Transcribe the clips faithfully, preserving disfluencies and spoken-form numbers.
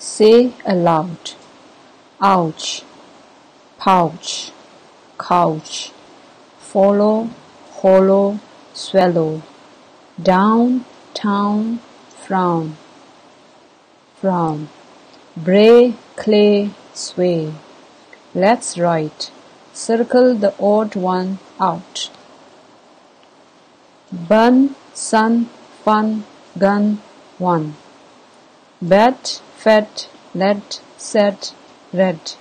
Say aloud. Ouch, pouch, couch, follow, hollow, swallow, down, town, frown, frown, bray, clay, sway. Let's write. Circle the odd one out. Bun, sun, fun, gun, one. Bat, fat, let, set, red.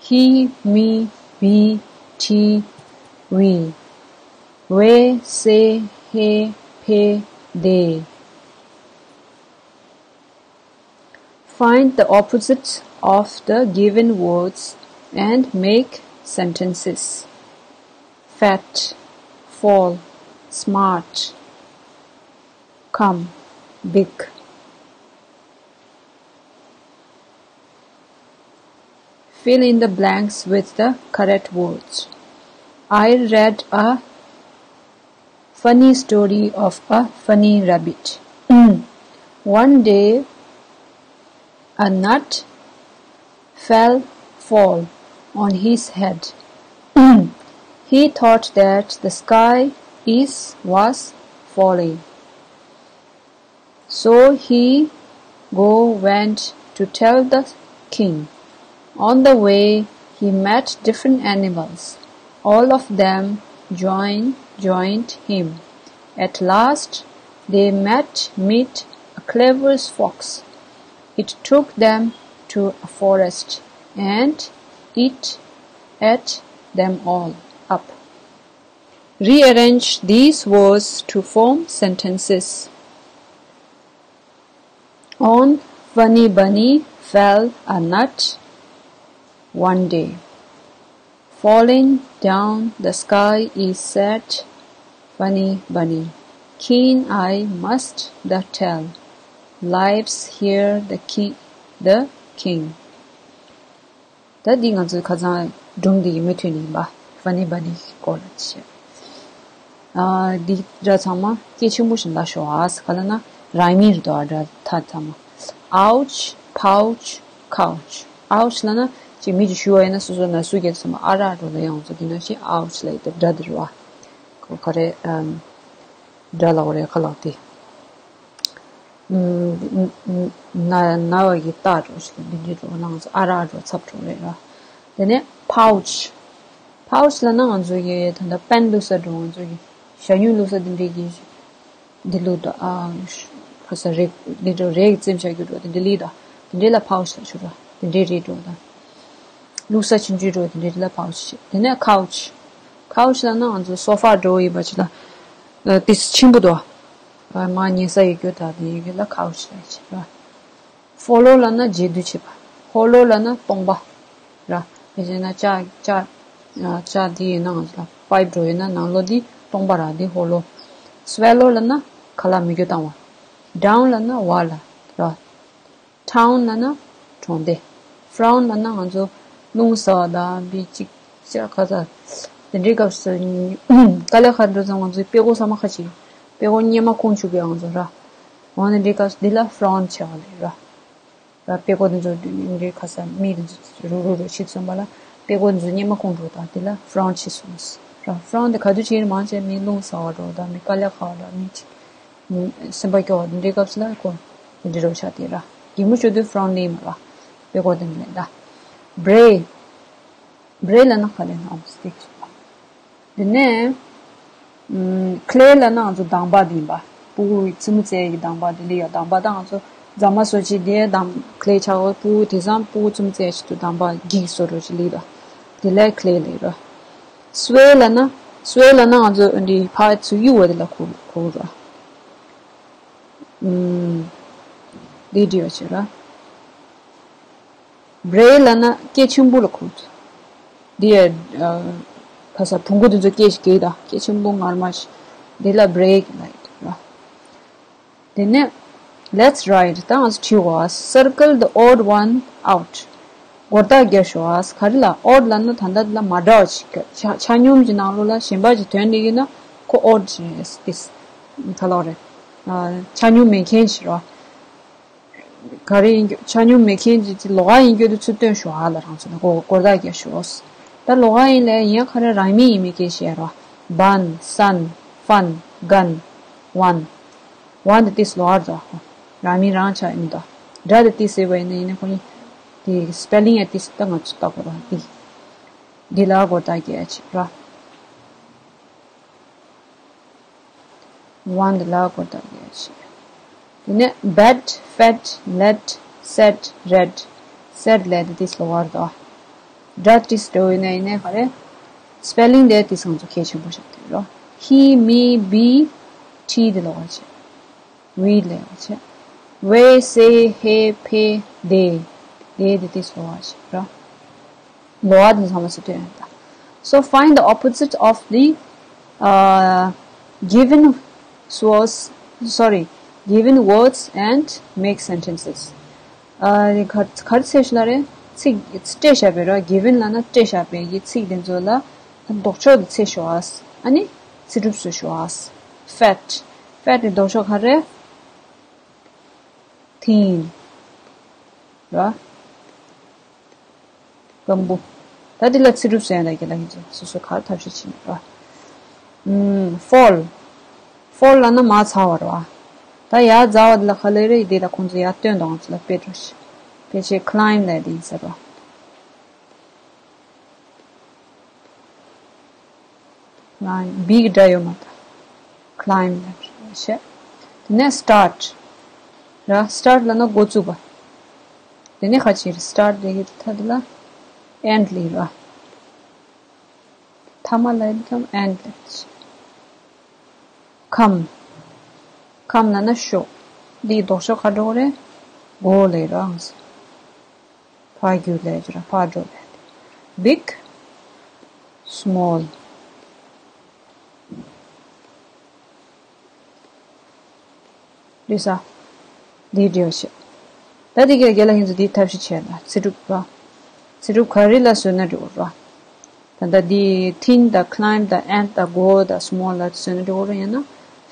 He, me, be, tea, we. We, say, he, pay, they. Find the opposite of the given words and make sentences. Fat, fall, smart, come, big. Fill in the blanks with the correct words. I read a funny story of a funny rabbit. One day, a nut fell fall on his head. He thought that the sky is was falling. So he go went to tell the king. On the way, he met different animals. All of them join, joined him. At last, they met meet a clever fox. It took them to a forest and it ate them all up. Rearrange these words to form sentences. On Funny Bunny fell a nut one day. Falling down the sky is sad, Funny Bunny. Keen eye must the tell. Life's here the king, the king. ད་འདི་ང་ཚོའི་ཁ་སང་སྒྲུང་འདི་ཡི་མུ་མཐུད་ནས་ཡིན་པ། Funny Bunny གི་སྐོར་ལ་བཤད། ཨ། འདི་སྒྲ་ཚང་མ་སྐད་ཆེན་པོ་ཞིག་ལ་ཤོག་ཨ། ག་ལ་ན་རའི་མིང་རེད་དོ། སྒྲ་ཐ་ཚང་མ། Ouch, pouch, couch. Ouch ལ་ན་ཅིག་མི་ཅིག་ཞུ་བ་ཡིན་ན་སོ་སོ་ན་སུ་སྐད་ཚང་མ་ཨ་ར་འགྲོ་ལ་ཡང་ཚོ་འདི་ན་ཞིག་ouch ལ་ཡི་དེ་སྒྲ་འདི་རེད་བ། ག་རེ། ཨམ། སྒྲ་ལ་འོ་རེ་ཁ་ལག་དེ། ན་ན་བ་ཡི་རྟགས་འགྲོ་ཞིག་འདི་འདྲའི་འགྲོ་ནང་ཚོ་ཨ་རག་འགྲོ་ཚབ་འགྲོ་རེད་ར། དེ་ནས་pouch། Pouch ལ་ན་ང་ཚོ་ཡི་ད་ལྟ་པན་བླུགས་ས་འགྲོ། ང་ཚོ་ཡི་ཞ་སྨྱུག་བླུགས་ས་འདི་འདྲའི་གི་འདི་བླུགས་དང་། ཨ། ཁ་ས་རེག་འདི་འགྲོ་རེག་བཙེམ་བྱ་རྒྱུ་འགྲོ་དེ་འདྲ་ལི་དང་། དེ་འདྲའི་ལ་pouch ལ་ཆུ་ར་དེ་འདྲའི་རེད་འགྲོ་དང་། བླུགས་ས་ཆུང་ཆུང་འགྲོ་དེ་འདྲའི་ལ་pouch། དེ་ནས་couch། Couch ལ་ན་ང་ཚོ་sofa འགྲོ་ཡིན་པ་ཅི་ལ་ཏིས་ཆེན་པོ་དོ། མ་ཉལ་ས་ཡོད་རྒྱུ་དང་དེ་ཡོད་རྒྱུ་ལ་couch ལ་བྱེད་པ། Follow ལ་ན་རྗེས་བསྡུ་བྱེད་པ། Hollow ལ་ན་སྟོང་པ་ར། དེ་བྱས་ན་ལྕགས་ལྕགས་ལྕགས་འདི་ཡིན་ན་ང་ཚོ་ལ་pipe འགྲོ་ཡིན་ན་ནང་ལོགས་འདི་སྟོང་པ་ར། འདི་hollow། Swallow ལ་ན་ཁ་ལག་མི་རྒྱུ་བཏང་བ། Down ལ་ན་བ་ལ་ར། Town ལ་ན་གྲོང་སྡེ། Frown ལ་ན་ང་ཚོ་རླུང་ཟ་བ་དང་བི་ཅིག་ཅག་ཁ་ས། དེ་འདྲའི་སྐབས་སུ་དཀའ་ལས་ཁག་འགྲོ་ཙང་ང་ཚོའི་དཔྲལ་མགོ་ས་མ་ཁ་ཅིག་དཔྲལ་མགོ་གཉེར་མ་ཁོང་ཆུག་གི་ང་ཚོ་ར། འོ་ན་འདྲའི་སྐབས་སུ་འདི་ལ་frown བྱ་བ་ལས་ར། ར་དཔྲལ་མགོ་འདི་ཚོ་འདི་འདྲའི་ཁ་ས་མི་འདི་ཚོ་རུ་རུ་རུ་ཕྱིར་སོང་བ་ལ་དཔྲལ་མགོ་འདི་ཚོ་གཉེར་མ་ཁོང་འགྲོ་དང་འདི་ལ་frown ཕྱིར་སོང་ར། frown འདི་ག་དུས་ཕྱིར་མང་ཆེ་མི་རླུང་ཟ་བ་འགྲོ་དང་མི་དཀའ་ལས་ཁག་འགྲོ་མི་ཅིག་སེམས་པ་སྐྱོ་བ་འདི་འདྲའི་སྐབས་སུ་ལ་ཁོ་འདི་འདྲའི་རོ་ཆགས་ཏེ་ར། གད་མོ་ཤོར་དུས་frown ནི་མ་ར། དཔྲལ་མགོ་འདི་ནི་ལས་ད། bray། bray ལ་ན་ཁ་ལས་ན་ཨོབ་སི་ཊིག་ཞིག་ལ། དེ་ནས། ཨམ། clay ལ་ན་ང་ཚོ་དང་པ་འདི་ཡིན་པ། ཕྲུ་གུ་རྩེད་མོ་རྩེ་ཡི་དང་པ་འདི་ལི་ཡ་དང་པ་ད་ང་ཚོ་རྫ་མ་སོ་ཅི་དེ་དང་clay ཆགས་པ་ཕྲུ་གུ་དེ་སང་ཕྲུ་གུ་རྩེད་མོ་རྩེ་ཡ་ཆེད་དུ་དང་པ་འགྱིག་བཟོ་འདྲ་ཅིག་ལི་ད། དེ་ལས་clay ལི་ར། sway ལ་ན། sway ལ་ན་ང་ཚོ་འདི་ཕར་ཚུར་གཡུག་པ་དེ་ལ་གོ་གོ་ར། ཨུམ། འདི་འདྲི་བ་བྱེད་ར། bray ལ་ན་སྐད་ཆེན་པོ་ལ་གོ། འདི་ཡ། ཁ་ས་བོང་གུ་འདི་ཚོ་སྐད་ཞིག་གེ་ད་སྐད་ཆེན་པོ་ངར་མ་ཞིག་འདི་ལ་bray ལ་ཡོད་ར། དེ་ནས། let's write ད་ང་ཚོ་བྲིས་གོ། circle the odd one out སྒོར་རྟགས་རྒྱག་ཤོག་ཨ། ག་རེ་ལ་odd ལ་ན་ད་ལྟ་ལ་མ་འདྲ་བ་ཞིག་ཆ་ཆ་སྙོམས་ཀྱི་ནང་ལོགས་ལ་གཞན་པ་ཅིག་དོན་འདི་ཡིན་ན་ཁོ་odd ཞིག་རེད། ཏིས་ག་ལོག་རེད། ཆ་སྙོམས་མེད་མཁན་ཞིག་རེད། ག་རེ་ཡིན་རྒྱུ་ཆ་སྙོམས་མེད་མཁན་གྱི་ལོགས་ཀ་ཡིན་རྒྱུ་དེ་ཚུར་སྟོན་ཤོག་ཨ་ལ་རང་ཚོ་ལ་གོ་གོར་དག་རྒྱག་ཤོག་ད་ལོགས་ཀ་ཡིན་ལ་ཡིན་ག་རེ་རང་མིང་ཡིན་མིན་སྐད་བཤད་རོགས། བན། སན། ཕན། གན། ཝན། ཝན་དེ་ཏིས་ལོགས་ཀ་རེད་དོ། རང་མིང་རང་ཆ་ཡིན་དོ། སྒྲ་དེ་ཏིས་ཟེར་བ་ཡིན་ན་ཡིན་ན་ཁོ་ཡིན། དེ་སྤེ་ལིང་ཡ་ཏིས་ད་ང་ཚོ་ལྟ་དགོས་རོགས་ཏི། འདི་ལ་གོར་དག་རྒྱག་ཆེ་རོགས། ཝན་དེ་ལ་གོར་དག་རྒྱག་ཆེ། དེ་ནས་བེད། ཕེད། ལེད། སེད། རེད། སེད་ལེད་དེ་ཏིས་ལོགས་ཀ་རེད་དོ། སྒྲ་ཏིས་འགྲོ་ཡིན་ན་ཡིན་ན་ག་རེ། སྤེ་ལིང་དེ་ཏིས་ང་ཚོ་གལ་ཆེན་པོ་ཞིག་དེ་རོ། ཧི། མི། བི། ཊི་དེ་ལོགས་ཀ་བྱེད། ཝི་ལོགས་ཀ་བྱེད། ཝེ། སེ། ཧེ། ཕེ། དེ། དེ་དེ་ཏིས་ལོགས་ཀ་བྱེད་རོ། ལོགས་ཀ་དེ་ཚང་མ་ཞིག་སྟོན་ཡོད་ད། So find the opposite of the uh, given was sorry given words and make sentences. ཨ་ག་ག་རེ་བྱེད་ཤོག་ལབ་རེད། ཚིག་སྤྲད་བཞག་པའི་ར། གི་ཝན་ལབ་ན་སྤྲད་བཞག་པའི་གི་ཚིག་དེ་ཚོ་ལ་ལྡོག་ཕྱོགས་དེ་བྱེད་ཤོག་ཨ། ཨ་ནི་ཚིག་གྲུབ་བཟོ་ཤོག་ཨ། ཕེད། ཕེད་དེ་ལྡོག་ཕྱོགས་ག་རེ། ཐིན། ར། སྐམ་པོ། ད་འདི་ལ་ཚིག་གྲུབ་བཟོས་ཡ་ད་གི་ལ་ཡིན་ཚོ་སོ་སོ་ག་རེ་ཐབས་ཤེས་བྱེད་ནི་ར། ཕོལ། ཕོལ་ལབ་ན་མར་འཚར་བ་ར། ད་ཡར་འཛེགས་པ་འདི་ལ་ག་ལེ་རེད་འདི་ལ་ཁོང་ཚོ་ཡར་སྟོན་དང་ང་ཚོ་ལ་དཔེ་འགྲོ་ཞིག་ཕལ་ཆེར་ཁ་ལའིམ་ལབ་འདི་ཡིན་ས་ར། ང་བི་གི་སྒྲ་ཡོད་མ་ད། ཁ་ལའིམ་ལབ་བྱས། དེ་ནས་སི་ཊར་ཊི། ར་སི་ཊར་ཊི་ལབ་ན་འགོ་བཙུགས་པ། དེ་ནས་ཁ་ཅིག་སི་ཊར་ཊི་ལབ་ཀྱི་ད་དེ་ལ་ཨེན་ཌི་ལབ་ར། ཐ་མ་ལ་ཡིན་ཀྱང་ཨེན་ཌི་ལབ་ཀྱི། ཁམ། ཁམ་ལབ་ན་ཤོག་འདིའི་ལྡོག་ཕྱོགས་ག་འགྲོ་གི་རེད། གོ་ལབ་ར། ཕར་རྒྱུག་ལབ་ཀྱི་ར་ཕར་འགྲོ་ལབ། བིག་སི་མོལ། འདི་ས། འདི་འདྲ་བྱེད། ད་འདི་ག་རྒན་ལགས་ཁྱེད་ཚོ་འདི་ཐབས་ཤེས་བྱས་ལ་ཚིག་གྲུབ་ར། ཚིག་གྲུབ་ག་རེ་ལ་བཟོས་ན་འགྲིག་ར། ད་ལྟ་འདི་ཐིན་དང་ཁ་ལའིམ་དང་ཨེན་ཌི་དང་གོ་དང་སི་མོལ་ལ་བཟོས་ན་འགྲིག་ར། ཡང་ན་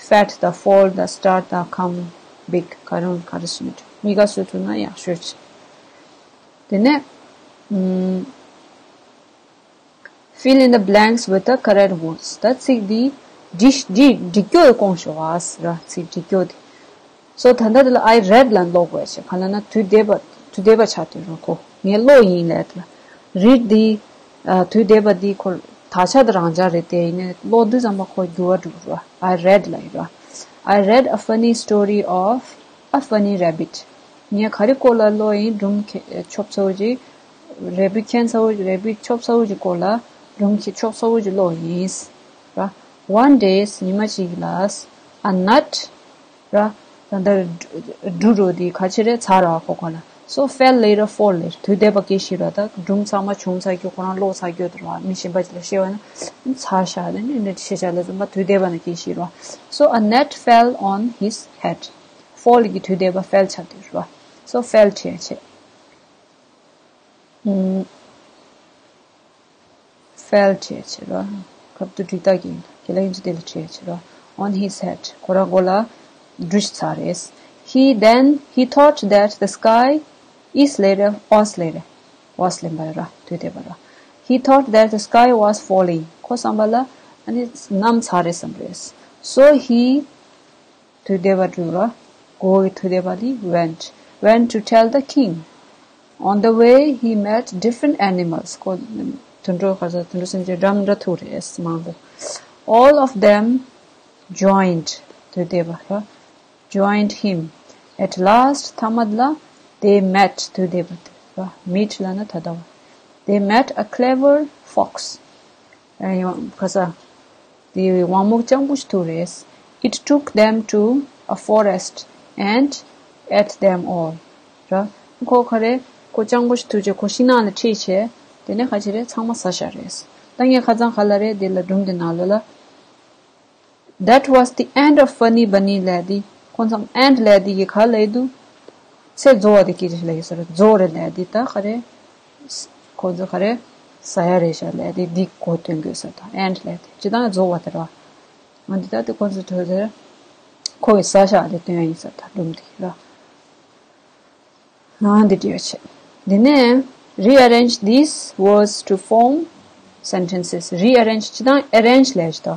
ཕེད་དང་ཕོལ་དང་སི་ཊར་ཊི་དང་ཁམ་བིག་ག་རེ་ག་རེ་བཟོས་ན་འགྲིག་གཉིས་ཀ་བཟོས་ཐུབ་ན་ཡག་ཤོས་ཆེ། དེ་ནས་ཨུམ། Fill in the blanks with the correct words. ད་ཚིག་འདི་འབྲི་འབྲི་འབྲི་རྒྱུ་དེ་སྐོང་ཤོག་ཨ་ཟེར་ར། ཚིག་འབྲི་རྒྱུ་དེ། སོ་ད་ལྟ་འདི་ལ་I read ལ་ཀློག་དགོས་ཤེས་ག་ལ་ན་དུས་འདས་པ་དུས་འདས་པ་ཆགས་དུས་རོ་ཁོ་ངས་ཀློག་ཡིན་ལབ་དེ་ལ་རིཌ་འདི་དུས་འདས་པ་འདི་ཁོ་དག་ཆ་དེ་རང་འཇགས་རེད་དེ་ཡིན་ནའི་ཀློག་དུས་ཙམ་པ་ཁོ་འགྱུར་བ་འགྲོ་གི་རོ། I read ལ་ཡིན་རོ། I read a funny story of a funny rabbit. ངས་ག་རེ་སྐོར་ལ་ཀློག་ཡིན། སྒྲུང་ཁྱེད་ཆོབ་ཚ་བོ་ཅིག་རེ་བི་ཁྱེད་ཚ་བོ་རེ་བི་ཆོབ་ཚ་བོ་ཅིག་སྐོར་ལ་སྒྲུང་ཁྱེད་ཆོབ་ཚ་བོ་ཅིག་ཀློག་ཡིན། ར། One day ཉི་མ་ཅིག་ལ་a nut ར། ད་ལྟ་འབྲུ་རོ་དེ་ག་ཅི་རེད་ཚར་བ་ཁོ་ཁོ་ལ། So fell later fall later དུས་འདས་པ་སྐད་ཤེས་ར། ད་སྒྲུང་ཚང་མ་བྱུང་ཚར་རྒྱུ་ཁོ་རང་ཀློག་ཚར་རྒྱུ་དེ་ར་མི་གཞན་པ་ཅིག་ལ་བཤད་པ་ན་ཚར་ཤག་དེ་ནི་འདི་ཤེས་བྱ་ལ་འཛིན་པ་དུས་འདས་པ་ན་སྐད་ཤེས་ར། So a nut fell on his head. Fall གི་དུས་འདས་པ་fell ཆགས་དུས་ར། So fell བྱས་བྱས། ཨུམ། fell བྱས་བྱས་ར། ཁབ་ཏུ་འབྲི་སྟངས་ཀྱི་ཡིན། དེ་ལ་ཡིན་ཚུལ་དེ་ལ་བྱས་བྱས་ར། On his head ཁོ་རང་མགོ་ལ་འབྲུ་ཞིག་ཚར་རེད། He then he thought that the sky is later was later was ལེན་པ་ར་དུས་འདས་པ་ར། He thought that the sky was falling ཁོ་བསམ་པ་ལ་ཨ་ནི་གནམ་ཚར་རེད་བསམ་རེད། So he དུས་འདས་པ་འགྲུབ་ར། གོ་གི་དུས་འདས་པ་ལི་went went to tell the king. On the way he met different animals. ཁོ་དུད་འགྲོ་ག་ས་དུད་འགྲོ་སེམས་ཅན་འདྲ་མི་འདྲ་ཐུག་རེད་མང་པོ། All of them joined དུས་འདས་པ་ར། Joined him. At last ཐ་མ་ལ་they met དུས་འདས་པ་དེ་ར། Meet ལབ་ན་ད་ལྟ་བ། They met a clever fox. ཨ་ཡང་ཁ་ས། དེ་དབང་མོ་སྤྱང་པོ་ཞིག་ཐུག་རེད། It took them to a forest and ate them all. ར། ཁོ་ག་རེ། ཁོ་སྤྱང་པོ་ཞིག་ཐུག་རྗེས་ཁོ་ཤིང་ནགས་ལ་ཁྲིད་བྱས། དེ་ནས་ག་ཅི་རེད་ཚང་མ་ཟ་བཞག་རེད། ད་ངས་ཁ་སང་ག་ལ་རེད་དེ་ལ་སྒྲུང་དེ་ནང་ལོགས་ལ། That was the end of Funny Bunny ལབ་དེ། ཁོ་ཚང་end ལབ་དེ་གི་ག་ལབ་འདུག་ཚེ་རྫོགས་པ་དེ་སྐད་ཆ་ལབ་ཡོད་ས་རེད། རྫོགས་རེད་ལབ་དེ་ད་ག་རེ། ཁོ་ཚོ་ག་རེ། ཟ་ཡ་རེད་ཤག་ལབ་དེ་འདི་གོ་སྟོན་དགོས་ས་དང་end ལབ་དེ་སྤྱིར་བཏང་རྫོགས་པ་དེ་ར། འོན་ཏེ་ད་དེ་ཁོ་ཚོ་ཐོས་ཚེ། ཁོ་གི་ཟ་བཞག་དེ་སྟོན་ཡ་ཡིན་ས་ད་སྒྲུང་དེ་ར། ཨ་འདི་འདྲ་ཡོད་བྱས། འདི་ནས་rearrange these words to form sentences. Rearrange བྱེད་དང་arrange ལབ་ཡོད་དོ།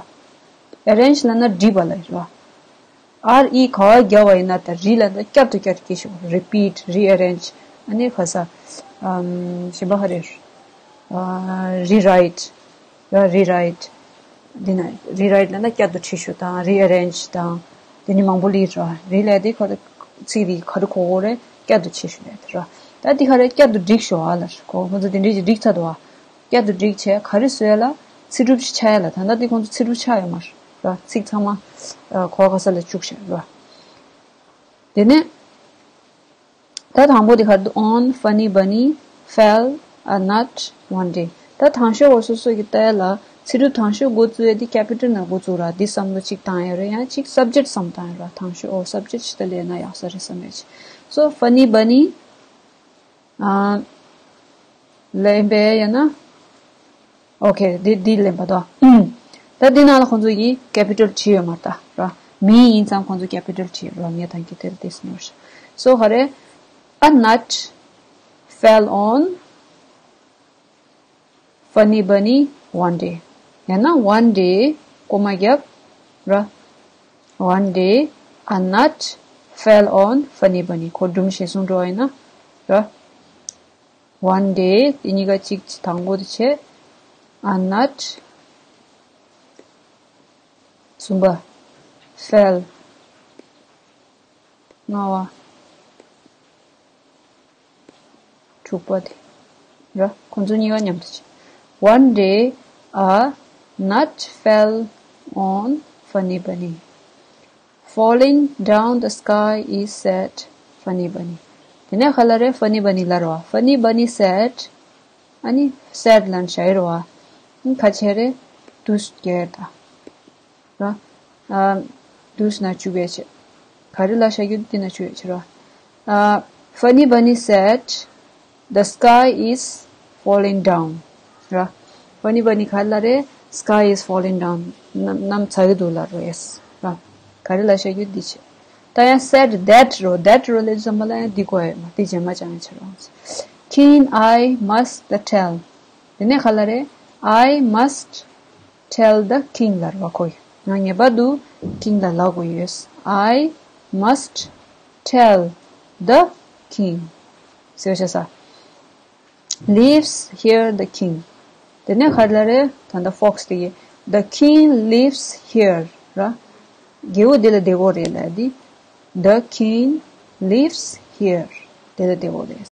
Arrange ལབ་ན་སྒྲིག་པ་ལ་རེད་བ། R E ག་བ་རྒྱག་པ་ཡིན་ན་ད་re ལབ་ན་བསྐྱར་དུ་བསྐྱར་དུ་སྐྱེ་ཤོག repeat, rearrange. ཨ་ནི་ཁ་ས་ཨམ་གཞན་པ་ཧ་རེ། ཨ་rewrite ར། Rewrite འདི་ན་rewrite ལབ་ན་བསྐྱར་དུ་བྲིས་ཤོག་དང་rearrange དང་། འདི་ནི་མང་པོ་ལི་ར། re ལབ་དེ་ཁོ་ཚིག་འདི་ག་རེ་གོ་གོ་རེད། བསྐྱར་དུ་བྱེད་ཤོག་ལབ་དེ་ར། ད་འདི་ག་རེ་བསྐྱར་དུ་སྒྲིག་ཤོག་ཨ་ལ་ཁོ་ཁོ་ཚོ་འདི་འདྲ་ཞིག་སྒྲིག་ཚར་འདུག་ཨ། བསྐྱར་དུ་སྒྲིག་བྱས་ག་རེ་བཟོས་ལ་ཚིག་གྲུབ་ཞིག་ཆགས་ཡ་ལ། ད་ལྟ་འདི་ཁོང་ཚོ་ཚིག་གྲུབ་ཆགས་ཡོད་མ་རེད་ར། ཚིག་ཚང་མ་གོ་ག་ས་ལ་བཅུག་བྱས་ར། དེ་ནས། ད་དང་པོ་དེ་ག་རེ་འདུག On funny bunny fell a nut one day. ད་དང་ཤོས་འོ་སོ་སོ་གི་ལྟ་ཡ་ལ་ཚིག་གྲུབ་དང་ཤོས་འགོ་བཙུགས་ཡ་དེ་capital ནང་འགོ་བཙུགས་ར། འདི་བསམ་བློ་གཅིག་བཏང་ཡ་རེད། ཡང་གཅིག་subject བསམ་བཏང་ཡ་ར། དང་ཤོས་འོ་subject ཞིག་ད་ལས་ན་ཡག་ས་རེད་བསམ་ཡ་ཅིག So funny bunny ཨ་ལེན་པའི་ཡང་ན། Okay འདི་འདི་ལེན་པ་དོ། ད་འདི་ནང་ལ་ཁོང་ཚོ་ཡི་capital བྲིས་ཡོད་མ་རེད་ད་ར། མི་ཡིན་ཙང་ཁོང་ཚོ་capital བྲིས་ར། ངས་ད་capital this note. So ག་རེ། A nut fell on funny bunny one day. ཡང་ན་one day སྐོར་མ་བརྒྱབ་ར། One day a nut fell on funny bunny. ཁོ་སྒྲུང་ཞིག་གསུང་འགྲོ་བ་ཡིན་ན་ར། One day དེ་གཉིས་ཀ་གཅིག་དང་པོ་དེ་བྱས། A nut གསུམ་པ། Fell ལྔ་བ། དྲུག་པ་དེ་ར། ཁོང་ཚོ་གཉིས་ཀ་མཉམ་དུ་བྱས། One day a nut fell on funny bunny. Falling down the sky is sad, funny bunny. དེ་ནས་ག་ལ་རེད། Funny bunny ལ་རོ། Funny bunny said. ཨ་ནི་sad ལན་ཤ་ཡི་རོ། ཨ་ཁ་ཆེ་རེད། དུས་སྐྱེར་ད་ར། ཨ་དུས་ན་བཅུག་པའི་ཆེད། ག་རེ་ལ་ཤ་རྒྱུ་དེ་ན་བཅུག་པའི་ཆེད་རོ། ཨ་funny bunny said, the sky is falling down. ར། Funny bunny ག་ལ་རེད། Sky is falling down. གནམ་གནམ་ཚ་གི་འདུག་ལ་རོ། Yes ར། ག་རེ་ལ་ཤ་རྒྱུ་འདི་ཆེ། ད་ཡང་said that རོ། That རོ་ལས་ཙམ་པ་ལ་ཡང་འདི་གོ་ཡོད་མ། འདི་རྗེས་མ་ཅང་ཆེ་རོ། King, I must the tell. དེ་ནས་ག་ལ་རེད། I must tell the king ལ་རོ་གོ་ཡོད། ང་ངེས་པར་དུ་king ལ་ལབ་དགོས་ཡོད། I must tell the king. ཟེར་བྱ་ས། Lives here the king. དེ་ནས་ག་ལ་རེད། ད་ལྟ་fox དེ་གི། The king lives here ར། རྒྱལ་པོ་འདི་ལ་བསྡད་ཀྱི་ཡོད་རེད་ལབ་དེ། The king lives here. དེ་ལ་བསྡད་ཀྱི་ཡོད་རེད།